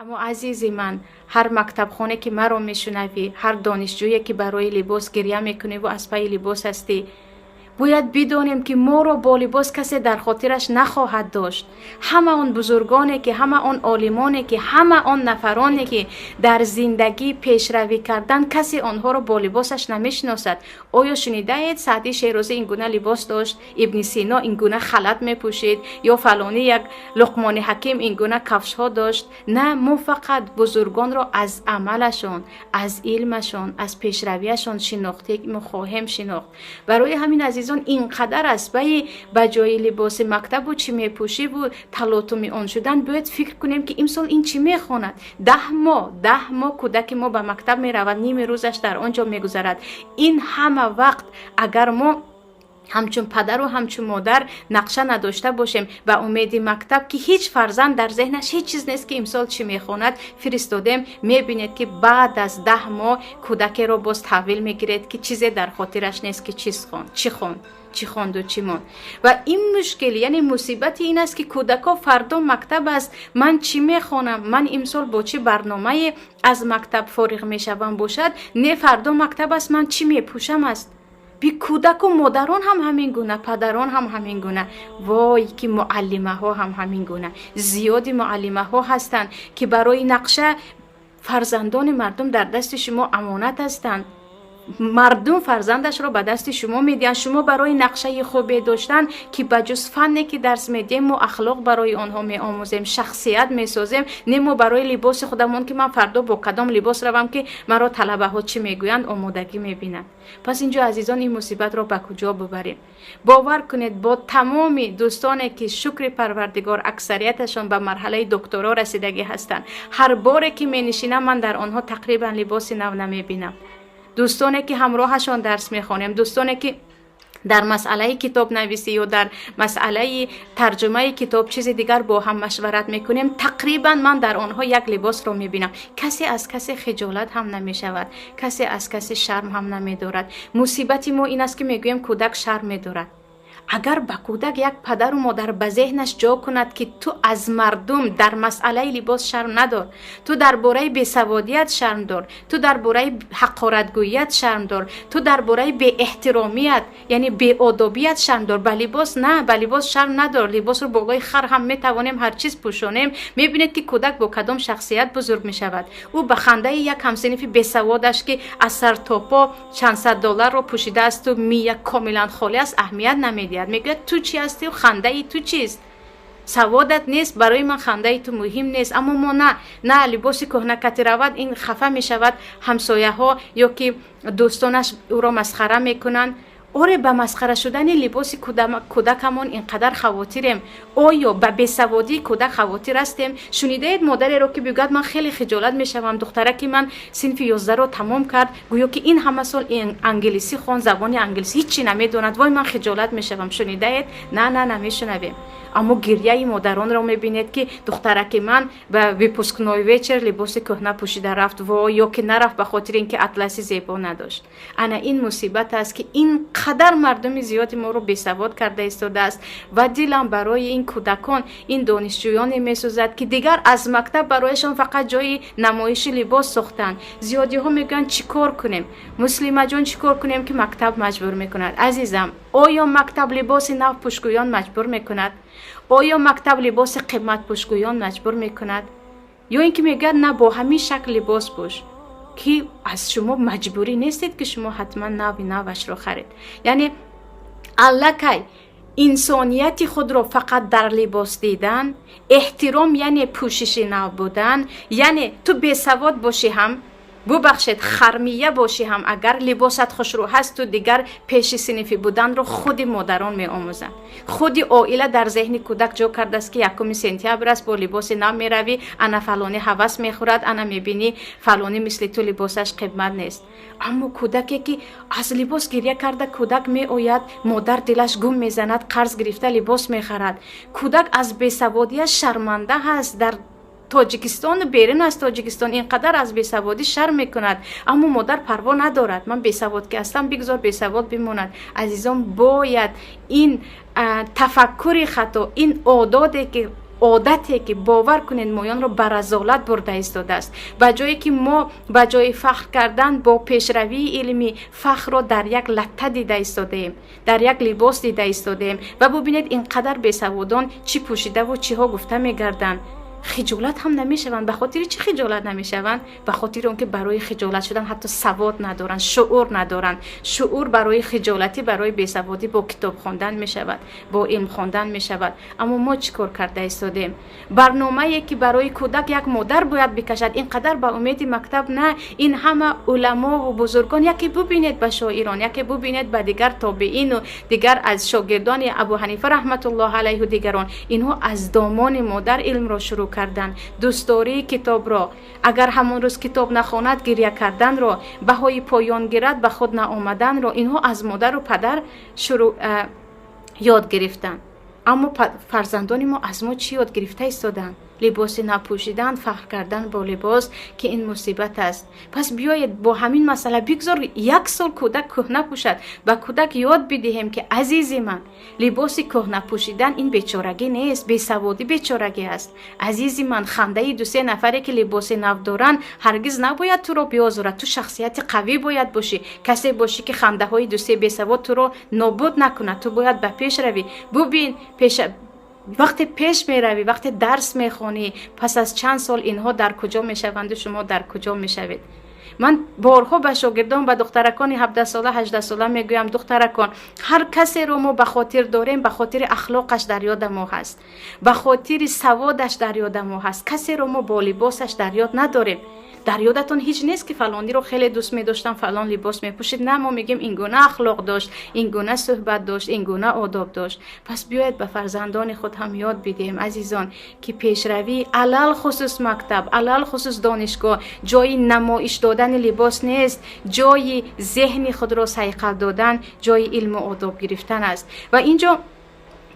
Аммо, азизи ман, ҳар мактабхоне, ки маро мешунавӣ, ҳар донишҷӯе, ки барои либос гиря мекуниву аз пайи либос ҳастӣ, бояд бидонем, ки моро бо либос касе дар хотираш нахоҳад дошт. Ҳама он бузургоне ки, ҳама он олимоне ки, ҳама он нафароне ки дар зиндагӣ пешравӣ кардан, касе онҳоро бо либосаш намешиносад. Оё шунидаед, Саъдии Шерозӣ ин гуна либос дошт, Ибни Сино ин гуна халат мепӯшид ё фалонӣ, як Луқмони Ҳаким ин гуна кафшҳо дошт? На, мо фақат бузургонро аз амалашон, аз илмашон, аз пешравиашон шинохтем, хоҳем шинохт. Барои ҳамин, азизон, ин қадар аст баи ба ҷои либоси мактабу чӣ мепӯшиву талотуми он шудан, бояд фикр кунем, ки имсол ин чӣ мехонад. 10 моҳ, 10 моҳ кӯдаки мо ба мактаб меравад, ними рӯзаш дар он ҷо мегузарад. Ин ҳама вақт агар мо ҳамчун падару ҳамчун модар нақша надошта бошем, ба умеди мактаб, ки ҳеҷ фарзанд дар зеҳнаш ҳеҷ чиз нест, ки имсол чӣ мехонад, фиристодем, мебинед, ки баъд аз 10 моҳ кӯдакеро боз таҳвил мегиред, ки чизе дар хотираш нест, ки чиз хонд, чӣ хонд, чӣ хонду чӣ монд. Ва ин мушкил, яъне мусибати ин аст, ки кӯдако фардо мактаб аст, ман чӣ мехонам, ман имсол бо чӣ барномае аз мактаб фориғ мешавам бошад, не, фардо мактаб аст, ман чӣ мепӯшам аст. Би кӯдаку модарон ҳам ҳамин гуна, падарон ҳам ҳамин гуна, вой ки муаллимаҳо ҳам ҳамин гуна. Зиёди муаллимаҳо ҳастанд, ки барои нақша фарзандони мардум дар дасти шумо амонат ҳастанд. Мардум фарзандашро ба дасти шумо медиҳанд. Шумо барои нақшаи хубе доштан, ки ба ҷуз фанне, ки дарс медиҳем, мо ахлоқ барои онҳо меомӯзем, шахсият месозем, не мо барои либоси худамон, ки ман фардо бо кадом либос равам, ки маро талабаҳо чӣ мегӯянд, омодагӣ мебинанд. Пас инҷо, азизон, ин мусибатро ба куҷо бубарем? Бовар кунед, бо тамоми дӯстоне, ки, шукри Парвардигор, аксарияташон ба марҳалаи докторо расидагӣ ҳастанд, ҳар боре ки менишинам, ман дар онҳо тақрибан либоси нав намебинам. Дӯстоне, ки ҳамроҳашон дарс мехонем, дӯстоне, ки дар масъалаи китобнависӣ ё дар масъалаи тарҷумаи китоб, чизи дигар бо ҳам машварат мекунем, тақрибан ман дар онҳо як либосро мебинам. Касе аз касе хиҷолат ҳам намешавад, касе аз касе шарм ҳам намедорад. Мусибати мо ин аст, ки мегӯем, кӯдак шарм медорад. Агар ба кӯдак як падару модар ба зеҳнаш ҷо кунад, ки ту аз мардум дар масъалаи либос шарм надор, ту дар бораи бесаводият шарм дор, ту дар бораи ҳақоратгӯият шарм дор, ту дар бораи беэҳтиромият, яъне беодобият шарм дор, ба либос на, ба либос шарм надор, либосро болои хар ҳам метавонем ҳар чиз пӯшонем, мебинед, ки кӯдак бо кадом шахсият бузург мешавад. Ӯ ба хандаи як ҳамсинифи бесаводаш, ки аз сар то по чанд сад долларро пӯшидаасту мия комилан холӣ аст, аҳамият намедиҳад. Мегӯяд: «Ту чӣ ҳастию хандаи ту чист? Саводат нест, барои ман хандаи ту муҳим нест». Аммо мо на, либоси кӯҳнакати равад, ин хафа мешавад, ҳамсояҳо ё ки дӯстонаш ӯро масхара мекунанд. Оре, ба масхара шудани либоси кӯдакамон ин қадар хавотирем, оё ба бесаводии кӯдак хавотир ҳастем? Шунидаед модареро, ки бигӯяд: «Ман хеле хиҷолат мешавам, духтараки ман синфи 11-ро тамом кард, гӯё ки ин ҳама сол англисӣ хон, забони англисӣ ҳиччи намедонад, вой, ман хиҷолат мешавам»? Шунидаед? На, на, намешунавем. Аммо гирьяи модаронро мебинед, ки духтараки ман ба выпускной вечер либоси кӯҳна пӯшида рафт, во, ё ки нарафт, ба хотири ин ки атласи зебо надошт. Ана ин мусибат аст, ки ин қадар мардуми зиёди моро бесавод карда истодааст. Ва дилам барои ин кӯдакон, ин донишҷӯёне месӯзад, ки дигар аз мактаб барояшон фақат ҷои намоиши либос сохтанд. Зиёдиҳо мегӯянд: «Чӣ кор кунем, Муслимаҷон, чӣ кор кунем, ки мактаб маҷбур мекунад?» Азизам, оё мактаб либоси нав пӯшгӯён маҷбур мекунад? Оё мактаб либоси қимат пӯшгӯён маҷбур мекунад? Ё ин ки мегӯяд: «На, бо ҳамин шакл либос пӯш», ки аз шумо маҷбурӣ нестед, ки шумо ҳатман нави навашро харед. Яъне аллакай инсонияти худро фақат дар либос дидан, эҳтиром яъне пӯшиши нав будан, яъне ту бесавод бошӣ ҳам, бубахшед, хармия бошӣ ҳам, агар либосат хушрӯ ҳаст, ту дигар пеши синфӣ буданро худи модарон меомӯзанд. Худи оила дар зеҳни кӯдак ҷо кардааст, ки 1 сентябр аст, бо либоси нав меравӣ, ана фалонӣ ҳавас мехӯрад, ана мебинӣ, фалонӣ мисли ту либосаш қимат нест. Аммо кӯдаке, ки аз либос гиря карда кӯдак меояд, модар дилаш гум мезанад, қарз гирифта либос мехарад. Кӯдак аз бесаводиаш шарманда ҳаст. Дар Тоҷикистону берун аз Тоҷикистон ин қадар аз бесаводӣ шарм мекунад, аммо модар парво надорад: «Ман бесавод ки ҳастам, бигзор бесавод бимонад». Азизон, бояд ин тафаккури хато, ин ододе ки Одате ки, бовар кунед, моёнро ба разолат бурда истодааст. Ба ҷое ки мо ба ҷои фахр кардан бо пешравии илмӣ, фахрро дар як латта дида истодаем, дар як либос дида истодаем. Ва бубинед, ин қадар бесаводон чӣ пӯшидаву чиҳо гуфта мегарданд, хиҷолат ҳам намешаванд. Ба хотири чӣ хиҷолат намешаванд? Ба хотири он ки барои хиҷолат шудан ҳатто савод надоранд, шуур надоранд. Шуур барои хиҷолатӣ, барои бесаводӣ бо китоб хондан мешавад, бо илм хондан мешавад. Аммо мо чӣ кор карда истодем? Барномае ки барои кӯдак як модар бояд бикашад, ин қадар ба умеди мактаб на, ин ҳама уламову бузургон, яке бубинед ба шоирон, яке бубинед ба дигар тобеину дигар аз шогирдони Абу Ҳанифа раҳматуллоҳ алайҳу дигарон, инҳо аз домони модар илмро шурӯъ кардан, дӯстдории китобро, агар ҳамон рӯз китоб нахонад, гиря карданро, баҳои поён гирад, ба худ наомаданро инҳо аз модару падар шурӯъ ёд гирифтанд. Аммо фарзандони мо аз мо чӣ ёд гирифта истоданд? Либоси напӯшидан, фахр кардан бо либос, ки ин мусибат аст. Пас биёед, бо ҳамин масъала, бигзор як сол кӯдак кӯҳна пӯшад, ба кӯдак ёд бидиҳем, ки, азизи ман, либоси кӯҳна пӯшидан ин бечорагӣ нест, бесаводӣ бечорагӣ аст. Азизи ман, хандаи дусе нафаре, ки либоси нав доранд, ҳаргиз набояд туро биозорад. Ту шахсияти қавӣ бояд бошӣ, касе бошӣ, ки хандаҳои дусе бесавод туро нобуд накунад. Ту бояд ба пеш равӣ. Бубин, вақте пеш меравӣ, вақте дарс мехонӣ, пас аз чанд сол инҳо дар куҷо мешаванду шумо дар куҷо мешавед? Ман борҳо ба шогирдон, ба духтаракони 17сола, 18сола мегӯям: духтаракон, ҳар касеро мо ба хотир дорем, ба хотири ахлоқаш дар ёда мо ҳаст, ба хотири саводаш дар ёда мо ҳаст. Касеро мо бо либосаш дар ёд надорем. Дар ёдатон ҳеҷ нест, ки фалониро хеле дӯст медоштам, фалон либос мепӯшид. На, мо мегӯем, ин гуна ахлоқ дошт, ин гуна суҳбат дошт, ин гуна одоб дошт. Пас биёед, ба фарзандони худ ҳам ёд бидиҳем, азизон, ки пешравӣ, алалхусус мактаб, алалхусус донишгоҳ, ҷои намоиш додани либос нест, ҷои зеҳни худро сайқал додан, ҷои илму одоб гирифтан аст. Ва инҷо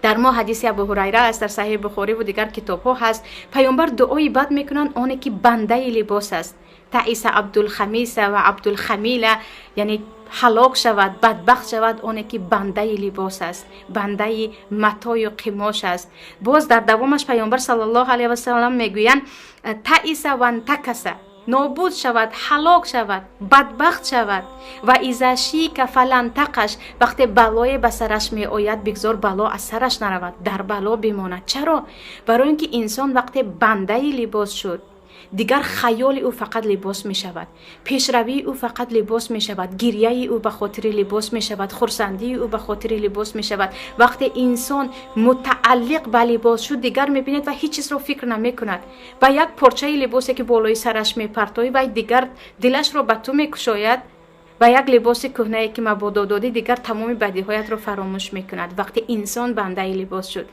дар мо ҳадиси Абу Ҳурайра аст, дар Саҳиҳи Бухориву дигар китобҳо ҳаст. Паёмбар дуои бад мекунанд оне ки бандаи либос аст. Таиса абдулхамиса ва абдулхамила, яъне ҳалок шавад, бадбахт шавад оне ки бандаи либос аст, бандаи матою қимош аст. Боз дар давомаш Паёмбар саллаллоҳу алайҳи васалам мегӯянд: таиса вантакаса, нобуд шавад, ҳалок шавад, бадбахт шавад. Ва иза шика фалантақаш, вақте балое ба сараш меояд, бигзор бало аз сараш наравад, дар бало бимонад. Чаро? Барои ин ки инсон вақте бандаи либос шуд, дигар хаёли ӯ фақат либос мешавад, пешравии ӯ фақат либос мешавад, гирьяи ӯ ба хотири либос мешавад, хурсандии ӯ ба хотири либос мешавад. Вақте инсон мутааллиқ ба либос шуд, дигар мебинед, ва ҳеҷ чизро фикр намекунад. Ба як порчаи либосе, ки болои сараш мепартоӣ, вай дигар дилашро ба ту мекушояд. Ба як либоси кӯҳнае, ки мабодо додӣ, дигар тамоми бадиҳоятро фаромӯш мекунад, вақте инсон бандаи либос шуд.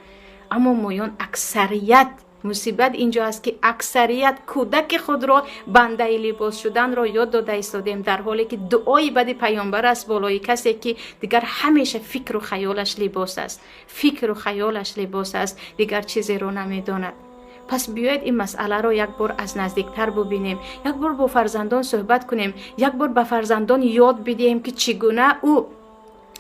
Аммо моён аксарият, мусибат инҷо аст, ки аксарият кӯдаки худро бандаи либос шуданро ёд дода истодем, дар ҳоле ки дуои бади паёмбар аст болои касе, ки дигар ҳамеша фикру хаёлаш либос аст, фикру хаёлаш либос аст, дигар чизеро намедонад. Пас биёед, ин масъаларо як бор аз наздиктар бубинем, як бор бо фарзандон суҳбат кунем, як бор ба фарзандон ёд бидиҳем, ки чӣ гуна ӯ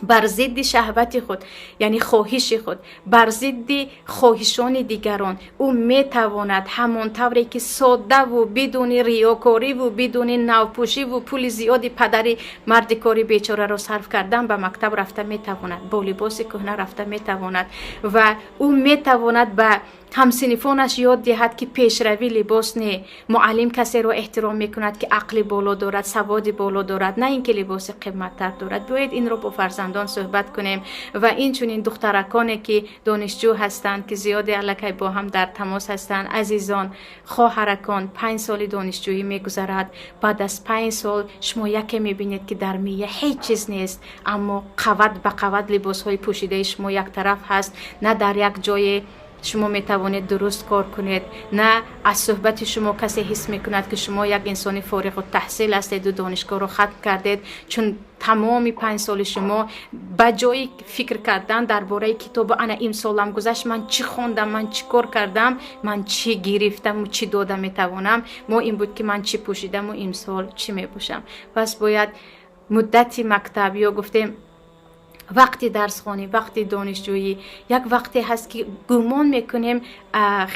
бар зидди шаҳвати худ, яъне хоҳиши худ, бар зидди хоҳишони дигарон ӯ метавонад ҳамон тавре ки соддаву бидуни риёкориву бидуни навпӯшиву пули зиёди падари мардикори бечораро сарф кардан ба мактаб рафта метавонад, бо либоси кӯҳна рафта метавонад ва ӯ метавонад ба ҳамсинифонаш ёд диҳад, ки пешравӣ либос не, муаллим касеро эҳтиром мекунад, ки ақли боло дорад, саводи боло дорад, на ин ки либоси қимматтар дорад. Биёед, инро бо фарзандон суҳбат кунем. Ва инчунин духтараконе, ки донишҷӯ ҳастанд, ки зиёде аллакай бо ҳам дар тамос ҳастанд, азизон, хоҳаракон, 5 соли донишҷӯӣ мегузарад. Баъд аз 5 сол шумо яке мебинед, ки дар мия ҳеҷ чиз нест, аммо қават ба қават либосҳои пӯшидаи шумо яктараф ҳаст. На дар як ҷое шумо метавонед дуруст кор кунед, на аз суҳбати шумо касе ҳис мекунад, ки шумо як инсони фориғу таҳсил ҳастеду донишгоҳро хатм кардед, чун тамоми 5 соли шумо ба ҷои фикр кардан дар бораи китобу ана имсолам гузашт, ман чӣ хондам, ман чӣ кор кардам, ман чӣ гирифтаму чӣ дода метавонам, мо ин буд, ки ман чӣ пӯшидаму имсол чӣ мепӯшам. Пас бояд муддати мактаб ё гуфтем Вақти дарсхонӣ, вақти донишҷӯӣ як вақте ҳаст, ки гумон мекунем,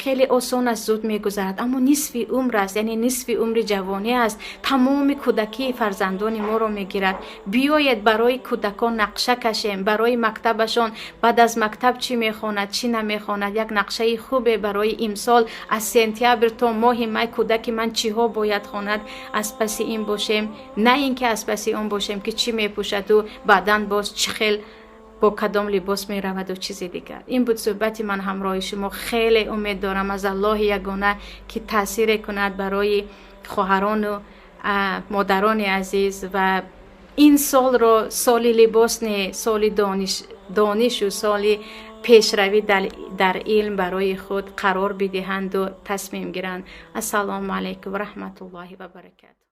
хеле осон аст, зуд мегузарад, аммо нисфи умр аст, яъне нисфи умри ҷавонӣ аст. Тамоми кӯдакии фарзандони моро мегирад. Биёед, барои кӯдакон нақша кашем, барои мактабашон, баъд аз мактаб чӣ мехонад, чӣ намехонад, як нақшаи хубе барои имсол аз сентябр то моҳи май кӯдаки ман чиҳо бояд хонад, аз паси ин бошем, на ин ки аз паси он бошем, ки чӣ мепӯшаду баъдан боз чӣ хел, бо кадом либос мераваду чизи дигар. Ин буд суҳбати ман ҳамроҳи шумо. Хеле умед дорам аз Аллоҳи ягона, ки таъсире кунад барои хоҳарону модарони азиз ва ин солро соли либос не, соли донишу соли пешравӣ дар илм барои худ қарор бидиҳанду тасмим гиранд. Ассалому алайкум ва раҳматуллоҳи ва баракату.